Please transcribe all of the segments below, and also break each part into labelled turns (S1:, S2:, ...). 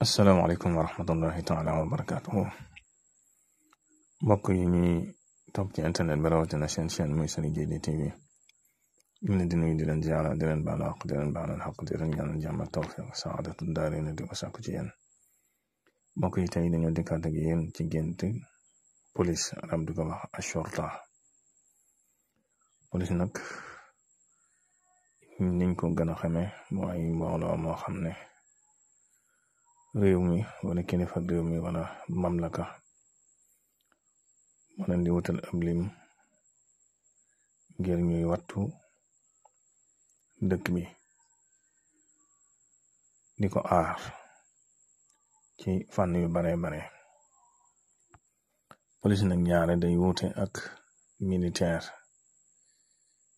S1: asalaamaaleykum wa rahmatullahi taala wa barakaatuhu mbokk yi ñuy topp ci internet bi rawatina seen chaîne muy Sary Diédhiou TV ñu leen di nuyu di leen ziara di leen baalu àq di leen baalal xaq di leen ñaanal jàmm ak tawfiq saadatu daarayni di ko sàkku ci yéen mbokk yi tey dañoo dikkaat ak yéen ci gént police arab di ko wax ashorta police nag niñ ko gën a xamee mooy mbooloo moo xam ne réew mi wala kilifa réew mi wala mamlaka moo leen di wutal ab lim ngir ñuy wattu dëkk bi di ko aar ci fànn yu bare bare police nag ñaare day wuute ak militaire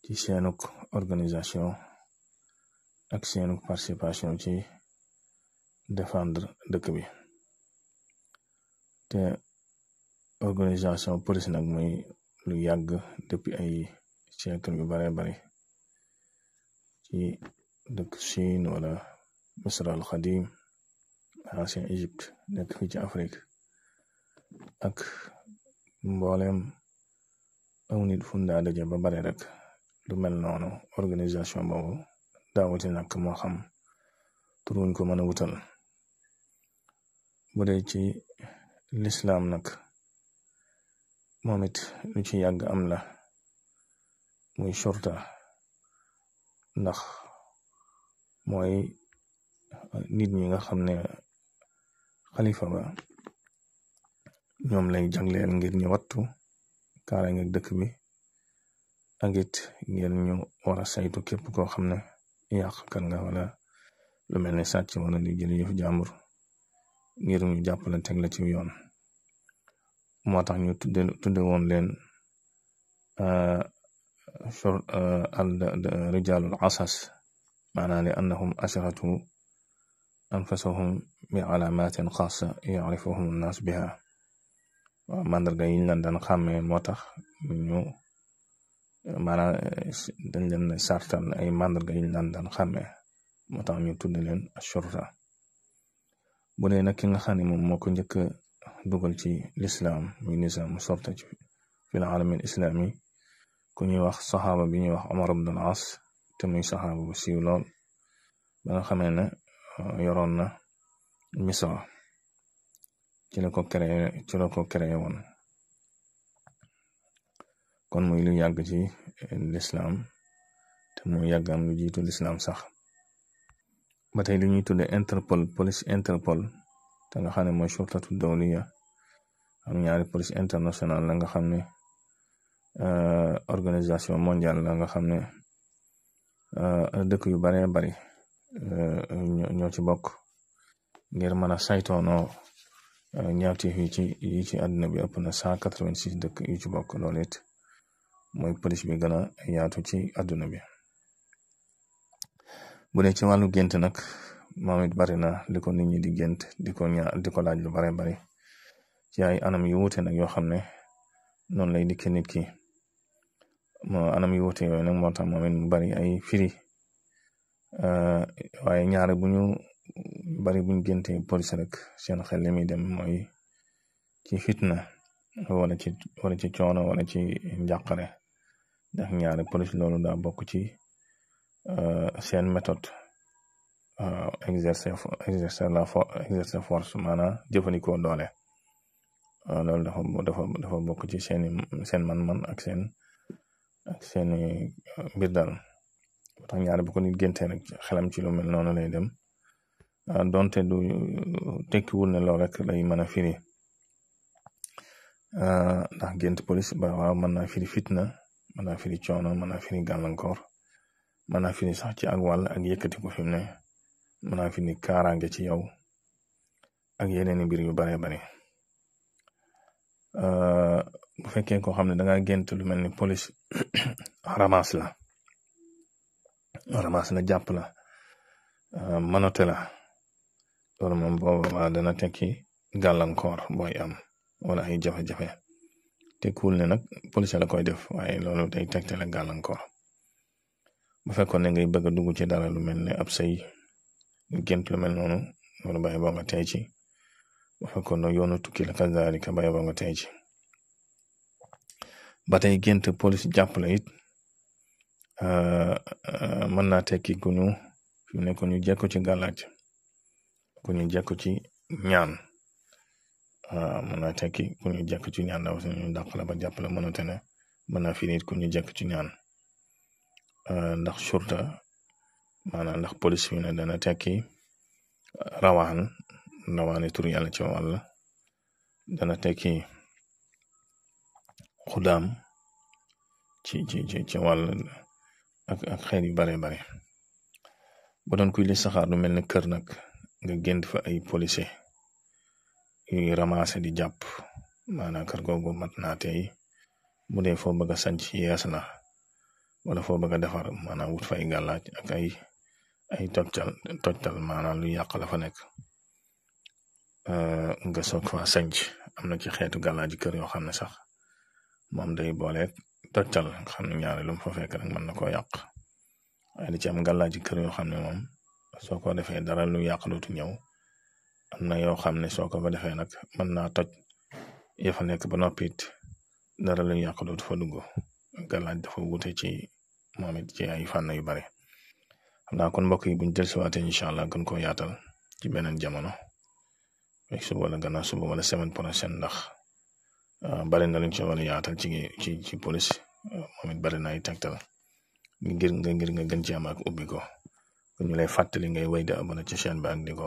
S1: ci seenuk organisation ak seenuk participation ci défendre dëkk bi te organisation police nag muy lu yàgg depuis ay siècle yu bare bari ci dëkk Chine wala Misr al Xadim ancien Égypte nekk fii ci Afrique ak mboolem aw nit fu ndaa daje ba bare rek lu mel noonu organisation boobu daawati nag moo xam turuñ ko mën a wutal bu dee ci lislaam nag moom it lu ci yàgg am la muy shorta ndax mooy nit ñi nga xam ne xalifa ba ñoom lay jagleel ngir ñu wattu kaaraange dëkk bi ak it ngir ñu war a saytu képp koo xam ne yàqkat nga wala lu mel ne sàcc wala di jël yëf jàmbur ngir ñu jàppale teg la ci yoon moo tax ñu tudde woon leen al rijalul asas maanaam li annahum asharatu anfusahum bi alamatin xaasa yarifuhum annas biha waaw mandarga yi ñu leen daan xàmmee moo tax ñu maanaam dañ leen sartal ay mandarga yi ñu leen daan xàmmee moo tax ñu tudde leen ashurta bu dee nag ki nga xam ne moom moo ko njëkk dugal ci lislaam muy nizaam sorta ci fil alamin islami ku ñuy wax saxaaba bi ñuy wax Omar ibn al-As te muy saxaaba bu siiw lool ba nga xamee ne yoroon na Misra ci la ko créé woon kon muy lu yàgg ci lislaam te muy yàgg am lu jiitu lislaam sax ba tey lu ñuy tudde Interpol police Interpol te nga xam ne mooy shurtatu dawliya am ñaari police international la nga xam ne organisation mondiale la nga xam ne dëkk yu bare bari ñoo ci bokk ngir mën a saytoonoo ñaawteef yi ci àdduna bi ëpp na 186 dëkk yu ci bokk loolu it mooy police bi gën a yaatu ci àdduna bi bu dee ci wàllu gént nag moom it bari na li ko nit ñi di gént di ko laaj lu bare bari ci ay anam yu wuute nag yoo xam ne noonu lay dikke nit ki anam yu wuute yooyu nag moo tax moom it mu bari ay firi waaye ñaare buñ génte police rek seen xel li muy dem mooy ci fitna wala ci coono wala ci njàqare ndax ñaare police loolu daa bokk ci seen méthode exercer force maanaam jëfandikoo doole loolu dafa bokk ci seen man-man ak seeni mbir daal moo tax ñaare bu ko nit génte rek xelam ci lu mel noonu lay dem donte du tekkiwul ne loolu rek lay mën a firi ndax gént police ba waaw mën naa firi fitna mën naa firi coono mën naa firi gàllankoor mën naa firi sax ci ak wàll ak yëkkati ko fi mu ne mën naa firi kaaraange ci yow ak yeneeni mbir yu bare bari bu fekkee koo xam ne danga gént lu mel ni police ramas la jàpp la manote la loolu moom booba dana tekki gàllankoor booy am wala ay jafe-jafe tekkiwul ne nag police la koy def waaye loolu day tegtale gàllankoor bu fekkoon ne ngay bëgg a dugg ci dara lu mel ne ab sëy gént lu mel noonu loolu bàyyi boo nga tey ci bu fekkoon nag yoonu tukki la kazaalika bàyyi boo nga tey ci ba tey gént police jàpp la it mën naa tekki ku ñu fi ne ku ñu jekku ci gàllaaj ku ñu jekku ci ñaan mën naa tekki ku ñu jekku ci ñaan daw ñu dàq la ba jàpp la mënate ne mën naa fi nit ku ñu jekku ci ñaan ndax surta maanaam ndax police fi ne dana tekki rawaani tur yàlla ci wàll dana tekki xudaam ci wàll ak xeet yu bare bare bu doon kuy li saxaar lu mel ne kër nag nga gént fa ay policier yuy ramassé di jàpp maanaam kër googu mat naa tey bu dee foo bëgg a sanc yees na wala foo bëgg a defar maanaam wut fay gàllaaj ak ay tojtal maanaam lu yàq la fa nekk nga soog fa sanc am na ci xeetu gàllaaji kër yoo xam ne sax moom day booleeg tojtal nga xam ne ñaari lu mu fa fekk rek mën na koo yàq waaye da ci am gàllaaji kër yoo xam ne moom soo ko defee dara lu yàq dootu ñëw am na yoo xam ne soo ko fa defee nag mën naa toj ya fa nekk ba noppi it dara lu yàq dootu fa dugg gàllaaj dafa wute ci moom it ci ay fànn yu bari xam naa kon mbokk yi buñ dellusiwaatee incha allah gën koo yaatal ci beneen jamono rek suba wala gannaaw suba wala semaine prochaine ndax bari na luñ ci war a yaatal ci police moom it bari na ay tegtal ngir nga gën ci am ak ubbi ko ñu lay fàttali ngay wéy di abonné ci chaîne bi ak di ko